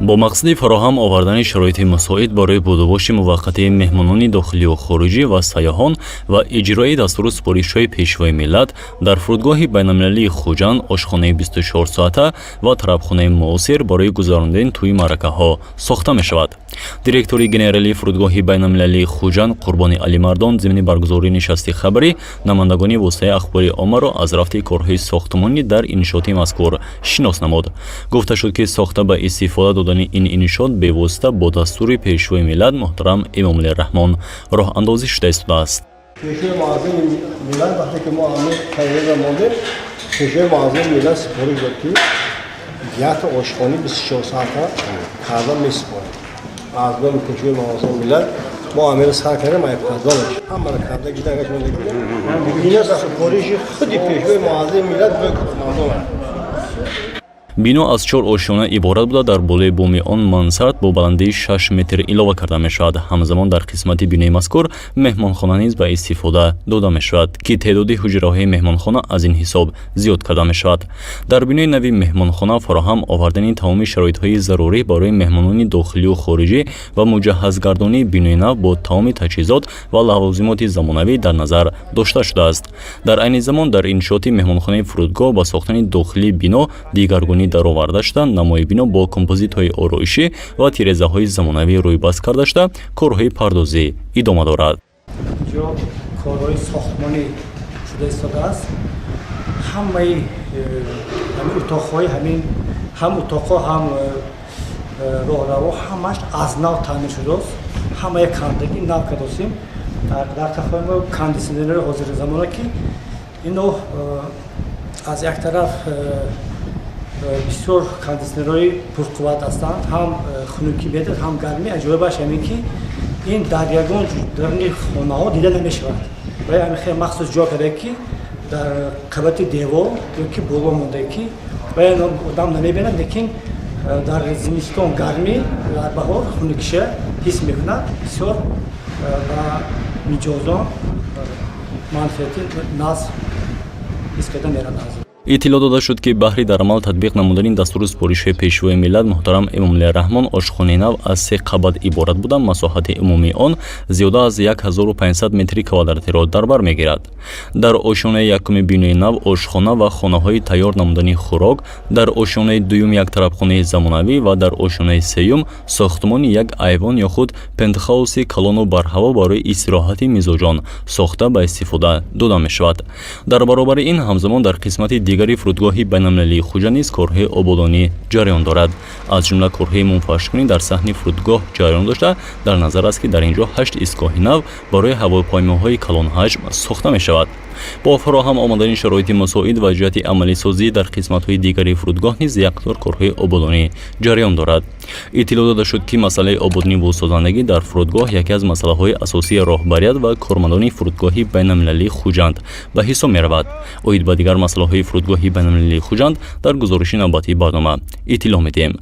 Бо мақсади фароҳам овардани шароити мусоид барои будубоши муваққатии меҳмонони дохилию хориҷӣ ва сайёҳон ва иҷрои дастуру супоришҳои Пешвои миллат, дар фурудгоҳи байналмилалии Хуҷанд ошхонаи 24-соата ва тарабхонаи муосир барои гузарондани тӯи маъракаҳо сохта мешавад. Директори генералии фурудгоҳи байналмилалии Хуҷанд Қурбони Алимардон зимни баргузории нишасти хабарӣ намояндагони воситаи ахбори оммаро аз рафти корҳои сохтмонӣ дар иншооти мазкур шинос намуд. Гуфта шуд, ки сохта ба истифода додани ин иншоот бевосита бо дастури Пешвои миллат муҳтарам Эмомалӣ Раҳмон роҳандозӣ шуда истодааст. Пешвои муаззами миллат, вақте ки мо ами тайёра мондем, Пешвои муаззами миллат супориш дод, ки якта ошхонаи 24 соата карда месупорем. Аз номи Пешвои муаззами миллат мо амира сар кардем, ай подвалаш ҳамаро карда гидагаш. Ина супориши худи Пешвои муаззами миллат ба кормандон. Бино аз чор ошёна иборат буда, дар болои боми он мансард бо баландии 6 метр илова карда мешавад. Ҳамзамон дар қисмати бинои мазкур меҳмонхона низ ба истифода дода мешавад, ки теъдоди ҳуҷраҳои меҳмонхона аз ин ҳисоб зиёд карда мешавад. Дар бинои нави меҳмонхона фароҳам овардани тамоми шароитҳои зарурӣ барои меҳмонони дохилию хориҷӣ ва муҷаҳҳазгардонии бинои нав бо тамоми таҷҳизот ва лавозимоти замонавӣ дар назар дошта шудааст. Дар айни замон дар иншооти меҳмонхонаи фурудгоҳ ба сохтани дохилии бино дигаргунӣ дароварда шуда, намои бино бо композитҳои ороишӣ ва тирезаҳои замонавӣ рӯйбаст карда шуда, корҳои пардозӣ идома дорад. Ҷо корҳои сохтмонӣ шуда истодааст. Ҳамаи ҳамин утоқҳои, ҳамин ҳам утоқҳо, ҳам роҳраво ҳамаш аз нав таъмир шудааст. Ҳамаи кандагӣ нав кардосем. Дар қафои мо кондитсионерҳои ҳозири замона, ки ино аз як тараф бисёр кондитсионерҳои пурқувват ҳастанд, ҳам хунукӣ медиҳад, ҳам гармӣ. Аҷоибаш ҳамин, ки ин дар ягон даруни хонаҳо дида намешавад ва ҳамин хеле махсус ҷо карда, ки дар қабати девор ё ки боло монда, ки ва одам намебинад, лекин дар зимистон гармӣ, дар баҳор хунукиша ҳис мекунад. Бисёр ба миҷозон манфиати нағз ҳис карда меравад. Иттилоъ дода шуд, ки баҳри дар амал татбиқ намудани дастуру супоришҳои Пешвои миллат муҳтарам Эмомалӣ Раҳмон ошхонаи нав аз се қабат иборат буда, масоҳати умумии он зиёда аз 1500 метри квадратиро дар бар мегирад. Дар ошёнаи якуми бинои нав ошхона ва хонаҳои тайёр намудани хӯрок, дар ошёнаи дуюм як тарабхонаи замонавӣ ва дар ошёнаи сеюм сохтмони як айвон ё худ пентхауси калону барҳаво барои истироҳати мизоҷон сохта ба истифода дода мешавад. Дар баробари ин, ҳамзамон дар қисмати дигари фурудгоҳи байналмилалии Хуҷанд низ корҳои ободонӣ ҷараён дорад. Аз ҷумла корҳои мунфаршкунӣ дар саҳни фурудгоҳ ҷараён дошта, дар назар аст, ки дар ин ҷо ҳашт истгоҳи нав барои ҳавопаймоҳои калонҳаҷм сохта мешавад. Бо фароҳам омадани шароити мусоид ва ҷиҳати амалисозӣ дар қисматҳои дигари фурудгоҳ низ як қатор корҳои ободонӣ ҷараён дорад. Иттилоъ дода шуд, ки масъалаи ободониву созандагӣ дар фурудгоҳ яке аз масъалаҳои асосии роҳбарият ва кормандони фурудгоҳи байналмилалии Хуҷанд ба ҳисоб меравад. Оид ба дигар масъалаҳои фурудгоҳи байналмилалии Хуҷанд дар гузориши навбатии барнома иттилоъ медиҳем.